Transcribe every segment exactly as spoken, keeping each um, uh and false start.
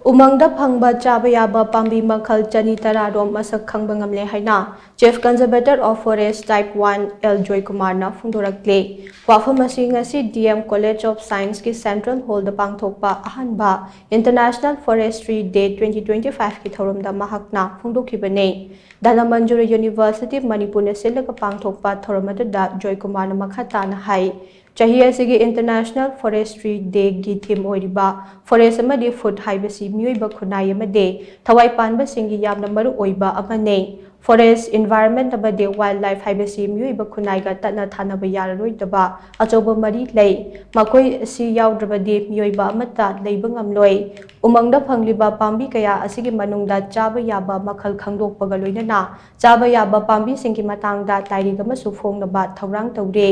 ꯎꯃꯪꯗ ꯐꯪꯕ ꯆꯥꯕ ꯌꯥꯕ ꯄꯥꯝꯕꯤ ꯃꯈꯜ ꯆꯅꯤ ꯇꯔꯥ ꯔꯣꯝ ꯃꯁꯛ ꯈꯪꯕ ꯉꯝꯂꯦ ꯍꯥꯏꯅ Chief Conservator of Forest Type One L ꯖꯣꯏꯀꯨꯃꯥꯔꯅ ꯐꯣꯡꯗꯣꯔꯛꯂꯦ꯫ ꯋꯥꯐꯝ ꯑꯁꯤ ꯉꯁꯤ D M College of Science ꯀꯤ Central Hall ꯗ ꯄꯥꯡꯊꯣꯛꯄ ꯑꯍꯥꯟꯕ International Forestry Day twenty twenty five ꯀꯤ ꯊꯧꯔꯝꯗ ꯃꯍꯥꯛꯅ ꯐꯣꯡꯗꯣꯛꯈꯤꯕꯅꯤ꯫ ꯙꯅꯃꯟꯖꯨꯔ University ꯃꯅꯤꯄꯨꯔꯅ ꯁꯤꯜꯂꯒ ꯄꯥꯡꯊꯣꯛꯄ ꯊꯧꯔꯝ ꯑꯗꯨꯗ ꯖꯣꯏꯀꯨꯃꯥꯔꯅ ꯃꯈꯥ ꯇꯥꯅ ꯍꯥꯏ, ꯆꯍꯤ ꯑꯁꯤꯒꯤ International Forestry Day ꯒꯤ theme ꯑꯣꯏꯔꯤꯕ Forest ꯑꯃꯗꯤ Food ꯍꯥꯏꯕꯁꯤ ꯃꯤꯑꯣꯏꯕ ꯈꯨꯟꯅꯥꯏ ꯑꯃꯗꯤ ꯊꯋꯥꯏ ꯄꯥꯟꯕꯁꯤꯡꯒꯤ ꯌꯥꯝꯅ ꯃꯔꯨ ꯑꯣꯏꯕ ꯑꯃꯅꯤ꯫ Forest, environment ꯑꯃꯗꯤ wildlife ꯍꯥꯏꯕꯁꯤ ꯃꯤꯑꯣꯏꯕ ꯈꯨꯟꯅꯥꯏꯒ ꯇꯠꯅ ꯊꯥꯅꯕ ꯌꯥꯔꯔꯣꯏꯗꯕ ꯑꯆꯧꯕ ꯃꯔꯤ ꯂꯩ꯫ ꯃꯈꯣꯏ ꯑꯁꯤ ꯌꯥꯎꯗ꯭ꯔꯕꯗꯤ ꯃꯤꯑꯣꯏꯕ ꯑꯃꯠꯇ ꯂꯩꯕ ꯉꯝꯂꯣꯏ꯫ ꯎꯃꯪꯗ ꯐꯪꯂꯤꯕ ꯄꯥꯝꯕꯤ ꯀꯌꯥ ꯑꯁꯤꯒꯤ ꯃꯅꯨꯡꯗ ꯆꯥꯕ ꯌꯥꯕ ꯃꯈꯜ ꯈꯪꯗꯣꯛꯄꯒ ꯂꯣꯏꯅꯅ ꯆꯥꯕ ꯌꯥꯕ ꯄꯥꯝꯕꯤꯁꯤꯡꯒꯤ ꯃꯇꯥꯡꯗ ꯂꯥꯏꯔꯤꯛ ꯑꯃꯁꯨ ꯐꯣꯡꯅꯕ ꯊꯧꯔꯥꯡ ꯇꯧꯔꯤ꯫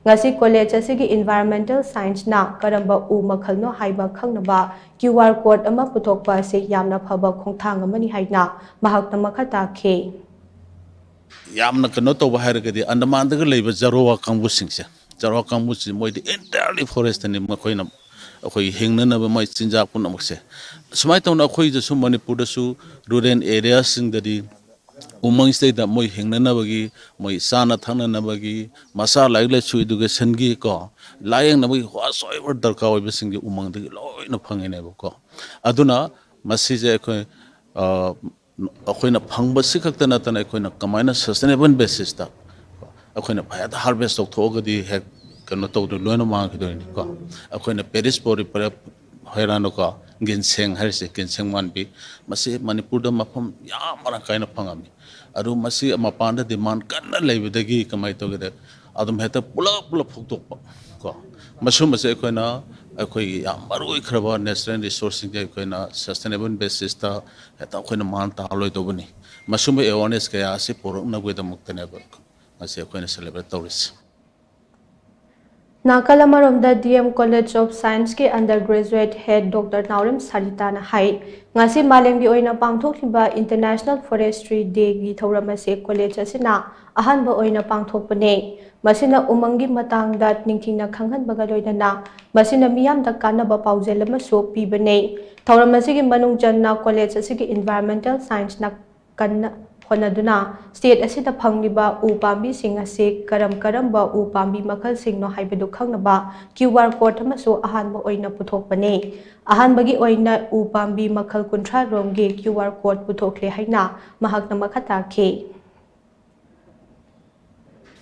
ꯉꯁꯤ college ꯑꯁꯤꯒꯤ Environmental Science ꯅ ꯀꯔꯝꯕ ꯎ ꯃꯈꯜꯅꯣ ꯍꯥꯏꯕ ꯈꯪꯅꯕ Q R code ꯑꯃ ꯄꯨꯊꯣꯛꯄ ꯑꯁꯤ ꯌꯥꯝꯅ ꯐꯕ ꯈꯣꯡꯊꯥꯡ ꯑꯃꯅꯤ ꯍꯥꯏꯅ ꯃꯍꯥꯛꯅ ꯃꯈꯥ ꯇꯥꯈꯤ꯫ ꯌꯥꯝꯅ ꯀꯩꯅꯣ ꯇꯧꯕ ꯍꯥꯏꯔꯒꯗꯤ ꯑꯟꯗꯃꯥꯟꯗꯒ ꯂꯩꯕ ꯖꯥꯔꯣꯋꯥ ꯀꯥꯡꯕꯨꯁꯤꯡꯁꯦ, ꯖꯥꯔꯣꯋꯥ ꯀꯥꯡꯕꯨꯁꯤ ꯃꯣꯏꯗꯤ entirely forest ꯇꯅꯤ꯫ ꯃꯈꯣꯏꯅ ꯑꯩꯈꯣꯏ ꯍꯤꯡꯅꯅꯕ ꯃꯣꯏ ꯆꯤꯟꯖꯥꯛ ꯄꯨꯝꯅꯃꯛꯁꯦ꯫ ꯁꯨꯃꯥꯏꯅ ꯇꯧꯅ ꯑꯩꯈꯣꯏꯗꯁꯨ ꯃꯅꯤꯄꯨꯔꯗꯁꯨ rural area ꯁꯤꯡꯗꯗꯤ ꯎꯃꯪꯁꯤꯗꯩꯗ ꯃꯣꯏ ꯍꯤꯡꯅꯅꯕꯒꯤ, ꯃꯣꯏ ꯆꯥꯅ ꯊꯛꯅꯅꯕꯒꯤ, ꯃꯆꯥ ꯂꯥꯏꯔꯤꯛ ꯂꯥꯏꯁꯨ education ꯒꯤ ꯀꯣ, ꯂꯥꯏꯌꯦꯡꯅꯕꯒꯤ whatsoever ꯗꯔꯀꯥꯔ ꯑꯣꯏꯕꯁꯤꯡꯒꯤ ꯎꯃꯪꯗꯒꯤ ꯂꯣꯏꯅ ꯐꯪꯉꯤꯅꯦꯕꯀꯣ꯫ ꯑꯗꯨꯅ ꯃꯁꯤꯁꯦ ꯑꯩꯈꯣꯏ, ꯑ, ꯑꯩꯈꯣꯏꯅ ꯐꯪꯕꯁꯤ ꯈꯛꯇ ꯅꯠꯇꯅ ꯑꯩꯈꯣꯏꯅ ꯀꯃꯥꯏꯅ sustainable basis ꯇ ꯑꯩꯈꯣꯏꯅ ꯍꯦꯛꯇ harvest ꯇꯧꯊꯣꯛꯑꯒꯗꯤ ꯍꯦꯛ ꯀꯩꯅꯣ ꯇꯧꯗꯣꯏ, ꯂꯣꯏꯅ ꯃꯥꯡꯈꯤꯗꯣꯏꯅꯤꯀꯣ꯫ ꯑꯩꯈꯣꯏꯅ Paris ꯄꯣꯔꯤ ꯍꯥꯏꯔꯅꯨꯀꯣ, ꯒꯤꯟꯁꯦꯡ ꯍꯥꯏꯔꯤꯁꯦ, ꯒꯤꯟꯁꯦꯡ ꯃꯥꯟꯕꯤ, ꯃꯁꯤ ꯃꯅꯤꯄꯨꯔꯗ ꯃꯐꯝ ꯌꯥꯝ ꯃꯔꯥꯡ ꯀꯥꯏꯅ ꯐꯪꯉꯝꯃꯤ꯫ ꯑꯗꯨ ꯃꯁꯤ ꯃꯄꯥꯟꯗ demand ꯀꯟꯅ ꯂꯩꯕꯗꯒꯤ ꯀꯃꯥꯏꯅ ꯇꯧꯒꯦꯗ, ꯑꯗꯨꯝ ꯍꯦꯛꯇ ꯄꯨꯂꯞ ꯄꯨꯂꯞ ꯐꯨꯛꯇꯣꯛꯄ ꯀꯣ꯫ ꯃꯁꯨꯝꯕꯁꯦ ꯑꯩꯈꯣꯏꯅ ꯑꯩꯈꯣꯏꯒꯤ ꯌꯥꯝ ꯃꯔꯨ ꯑꯣꯏꯈ꯭ꯔꯕ natural resource ꯁꯤꯡꯁꯦ ꯑꯩꯈꯣꯏꯅ sustainable basis ꯇ ꯍꯦꯛꯇ ꯑꯩꯈꯣꯏꯅ ꯃꯥꯡ ꯇꯥꯍꯜꯂꯣꯏꯗꯧꯕꯅꯤ꯫ ꯃꯁꯨꯝꯕ awareness ꯀꯌꯥ ꯑꯁꯤ ꯄꯨꯔꯛꯅꯕꯒꯤꯗꯃꯛꯇꯅꯦꯕ ꯉꯁꯤ ꯑꯩꯈꯣꯏꯅ celebrate ꯇꯧꯔꯤꯁꯦ꯫ ꯅꯥꯀꯜ ꯑꯃꯔꯣꯝꯗ D M College of Science ꯀꯤ undergraduate head Doctor ꯅꯥꯎꯔꯦꯝ ꯁꯔꯤꯇꯥꯅ ꯍꯥꯏ, ꯉꯁꯤ ꯃꯥꯂꯦꯝꯒꯤ ꯑꯣꯏꯅ ꯄꯥꯡꯊꯣꯛꯂꯤꯕ International Forestry Day ꯒꯤ ꯊꯧꯔꯝ ꯑꯁꯤ college ꯑꯁꯤꯅ ꯑꯍꯥꯟꯕ ꯑꯣꯏꯅ ꯄꯥꯡꯊꯣꯛꯄꯅꯤ꯫ ꯃꯁꯤꯅ ꯎꯃꯪꯒꯤ ꯃꯇꯥꯡꯗ ꯅꯤꯡꯊꯤꯅ ꯈꯪꯍꯟꯕꯒ ꯂꯣꯏꯅꯅ ꯃꯁꯤꯅ ꯃꯤꯌꯥꯝꯗ ꯀꯥꯟꯅꯕ ꯄꯥꯎꯖꯦꯜ ꯑꯃꯁꯨ ꯄꯤꯕꯅꯤ꯫ ꯊꯧꯔꯝ ꯑꯁꯤꯒꯤ ꯃꯅꯨꯡ ꯆꯟꯅ ꯀꯣꯂꯦꯖ ꯑꯁꯤꯒꯤ Environmental Science ꯅ ꯀꯟꯅ ꯍꯣꯠꯅꯗꯨꯅ ꯁ꯭ꯇꯦꯠ ꯑꯁꯤꯗ ꯐꯪꯂꯤꯕ ꯎ ꯄꯥꯝꯕꯤꯁꯤꯡ ꯑꯁꯤ ꯀꯔꯝ ꯀꯔꯝꯕ ꯎ ꯄꯥꯝꯕꯤ ꯃꯈꯜꯁꯤꯡꯅꯣ ꯍꯥꯏꯕꯗꯨ ꯈꯪꯅꯕ QR code ꯑꯃꯁꯨ ꯑꯍꯥꯟꯕ ꯑꯣꯏꯅ ꯄꯨꯊꯣꯛꯄꯅꯤ꯫ ꯑꯍꯥꯟꯕꯒꯤ ꯑꯣꯏꯅ ꯎ ꯄꯥꯝꯕꯤ ꯃꯈꯜ ꯀꯨꯟꯊ꯭ꯔꯥ ꯔꯣꯝꯒꯤ QR code ꯄꯨꯊꯣꯛꯂꯦ ꯍꯥꯏꯅ ꯃꯍꯥꯛꯅ ꯃꯈꯥ ꯇꯥꯈꯤ꯫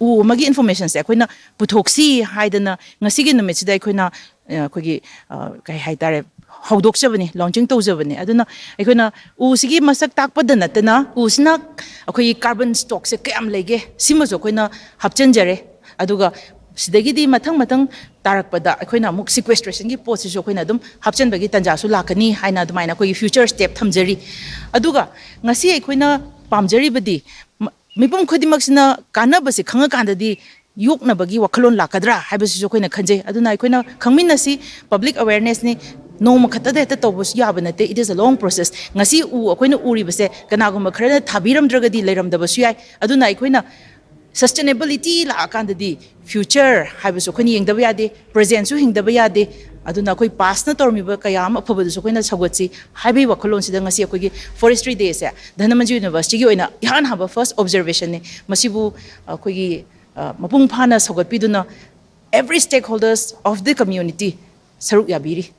ꯎ ꯑꯃꯒꯤ information ꯁꯦ ꯑꯩꯈꯣꯏꯅ ꯄꯨꯊꯣꯛꯁꯤ ꯍꯥꯏꯗꯅ ꯉꯁꯤꯒꯤ ꯅꯨꯃꯤꯠꯁꯤꯗ ꯑꯩꯈꯣꯏꯅ, ꯑ, ꯑꯩꯈꯣꯏꯒꯤ, ꯑ, ꯀꯩ ꯍꯥꯏꯇꯥꯔꯦ, ꯍꯧꯗꯣꯛꯆꯕꯅꯤ, launching ꯇꯧꯖꯕꯅꯤ꯫ ꯑꯗꯨꯅ ꯑꯩꯈꯣꯏꯅ ꯎꯁꯤꯒꯤ ꯃꯁꯛ ꯇꯥꯛꯄꯗ ꯅꯠꯇꯅ ꯎꯁꯤꯅ ꯑꯩꯈꯣꯏꯒꯤ carbon stock ꯁꯦ ꯀꯌꯥꯝ ꯂꯩꯒꯦ ꯁꯤꯃꯁꯨ ꯑꯩꯈꯣꯏꯅ ꯍꯥꯞꯆꯤꯟꯖꯔꯦ꯫ ꯑꯗꯨꯒ ꯁꯤꯗꯒꯤꯗꯤ ꯃꯊꯪ ꯃꯊꯪ ꯇꯥꯔꯛꯄꯗ ꯑꯩꯈꯣꯏꯅ ꯑꯃꯨꯛ sequestration ꯒꯤ ꯄꯣꯠꯁꯤꯁꯨ ꯑꯩꯈꯣꯏꯅ ꯑꯗꯨꯝ ꯍꯥꯞꯆꯤꯟꯕꯒꯤ ꯇꯥꯟꯖꯥꯁꯨ ꯂꯥꯛꯀꯅꯤ ꯍꯥꯏꯅ ꯑꯗꯨꯃꯥꯏꯅ ꯑꯩꯈꯣꯏꯒꯤ future step ꯊꯝꯖꯔꯤ꯫ ꯑꯗꯨꯒ ꯉꯁꯤ ꯑꯩꯈꯣꯏꯅ ꯄꯥꯝꯖꯔꯤꯕꯗꯤ ꯃ-, ꯃꯤꯄꯨꯝ ꯈꯨꯗꯤꯡꯃꯛꯁꯤꯅ ꯀꯥꯟꯅꯕꯁꯦ ꯈꯪꯉꯀꯥꯟꯗꯗꯤ ꯌꯣꯛꯅꯕꯒꯤ ꯋꯥꯈꯜꯂꯣꯟ ꯂꯥꯛꯀꯗ꯭ꯔꯥ ꯍꯥꯏꯕꯁꯤꯁꯨ ꯑꯩꯈꯣꯏꯅ ꯈꯟꯖꯩ꯫ ꯑꯗꯨꯅ ꯑꯩꯈꯣꯏꯅ ꯈꯪꯃꯤꯟꯅꯁꯤ, public awareness ꯅꯤ, ꯅꯣꯡꯃ ꯈꯛꯇꯗ ꯍꯦꯛꯇ ꯇꯧꯕꯁꯨ ꯌꯥꯕ ꯅꯠꯇꯦ, it is a long process꯫ ꯉꯁꯤ ꯎ ꯑꯩꯈꯣꯏꯅ ꯎꯔꯤꯕꯁꯦ ꯀꯅꯥꯒꯨꯝꯕ ꯈꯔꯅ ꯊꯥꯕꯤꯔꯝꯗ꯭ꯔꯒꯗꯤ ꯂꯩꯔꯝꯗꯕꯁꯨ ꯌꯥꯏ꯫ ꯑꯗꯨꯅ ꯑꯩꯈꯣꯏꯅ sustainability ꯂꯥꯛꯑꯀꯥꯟꯗꯗꯤ future ꯍꯥꯏꯕꯁꯨ ꯑꯩꯈꯣꯏꯅ ꯌꯦꯡꯗꯕ ꯌꯥꯗꯦ, present ꯁꯨ ꯍꯤꯡꯗꯕ ꯌꯥꯗꯦ꯫ ꯑꯗꯨꯅ ꯑꯩꯈꯣꯏ past ꯅ ꯇꯧꯔꯝꯃꯤꯕ ꯀꯌꯥ ꯑꯃ ꯑꯐꯕꯗꯨꯁꯨ ꯑꯩꯈꯣꯏꯅ ꯁꯧꯒꯠꯁꯤ ꯍꯥꯏꯕꯒꯤ ꯋꯥꯈꯜꯂꯣꯟꯁꯤꯗ ꯉꯁꯤ ꯑꯩꯈꯣꯏꯒꯤ Forestry Day ꯁꯦ ꯙꯅꯃꯟꯖꯨ University ꯒꯤ ꯑꯣꯏꯅ ꯏꯍꯥꯟ ꯍꯥꯟꯕ first observation ꯅꯤ꯫ ꯃꯁꯤꯕꯨ ꯑꯩꯈꯣꯏꯒꯤ, ꯑ, ꯃꯄꯨꯡ ꯐꯥꯅ ꯁꯧꯒꯠꯄꯤꯗꯨꯅ every stakeholders of the community ꯁꯔꯨꯛ ꯌꯥꯕꯤꯔꯤ꯫